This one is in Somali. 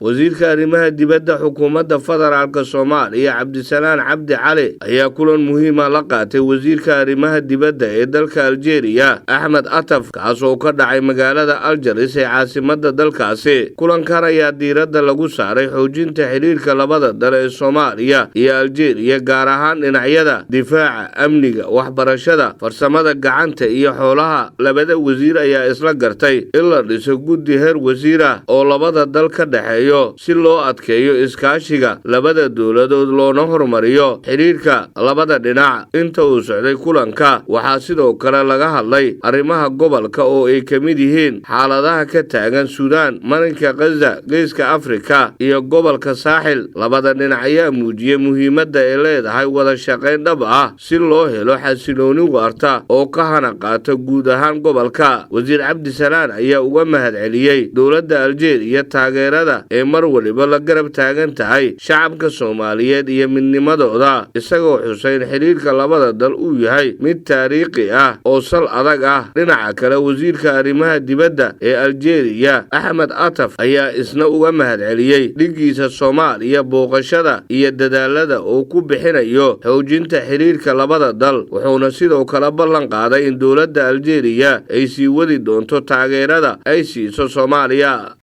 Wasiirka arrimaha dibadda Xukuumadda Federaalka Soomaaliya, Cabdisalaan Cabdi Cali, ayaa kulan muhiima la qaatay wasiirka arrimaha dibadda ee dalka Aljeeriya, Axmed Ataf, kaas oo ka dhacay magaalada Aljaris ee caasimadda dalkaasi. Kulankan ayaa diiradda lagu saaray xoojinta xiriirka labada dal ee Soomaaliya iyo Aljeeriya, gaar ahaan dhinacyada difaaca, amniga, waxbarashada, farsamada gacanta iyo xoolaha. Labada wasiir ayaa isla gartay in la dhiso guddi heer wasiir ah oo labada dal ka dhexeeyo, si loo adkeeyo iskaashiga labada dowladood loona horumariyo xidhiirka labada dhinac. Inta uu socday kulanka, waxaa sidoo kale laga hadlay arrimaha gobolka oo ay ka mid yihiin xaaladaha ka taagan Suudaan, Marinka Khaza, Geeska Afrika iyo gobolka Saaxil. Labada dhinac ayaa muujiyey muhiimadda ay leedahay wada shaqayn dhab ah si loo helo xasilooni waarta oo ka hana qaata guud ahaan gobolka. Wasiir Cabdisalaan ayaa uga mahadceliyey dowladda Aljeeriya taageerada ee mar waliba la garab taagan tahay shacabka Soomaaliyeed iyo midnimadooda, isagoo xusay in xiriirka labada dal uu yahay mid taariikhi ah oo sal adag ah. Dhinaca kale, wasiirka arrimaha dibadda ee Aljeeriya, Axmed Ataf, ayaa isna uga mahadceliyey dhiggiisa Soomaaliya booqashada iyo dadaalada uu ku bixinayo xoojinta xiriirka labada dal, wuxuuna sidoo kale ballan qaaday in dowladda Aljeeriya ay sii wadi doonto taageerada ay siiso Soomaaliya.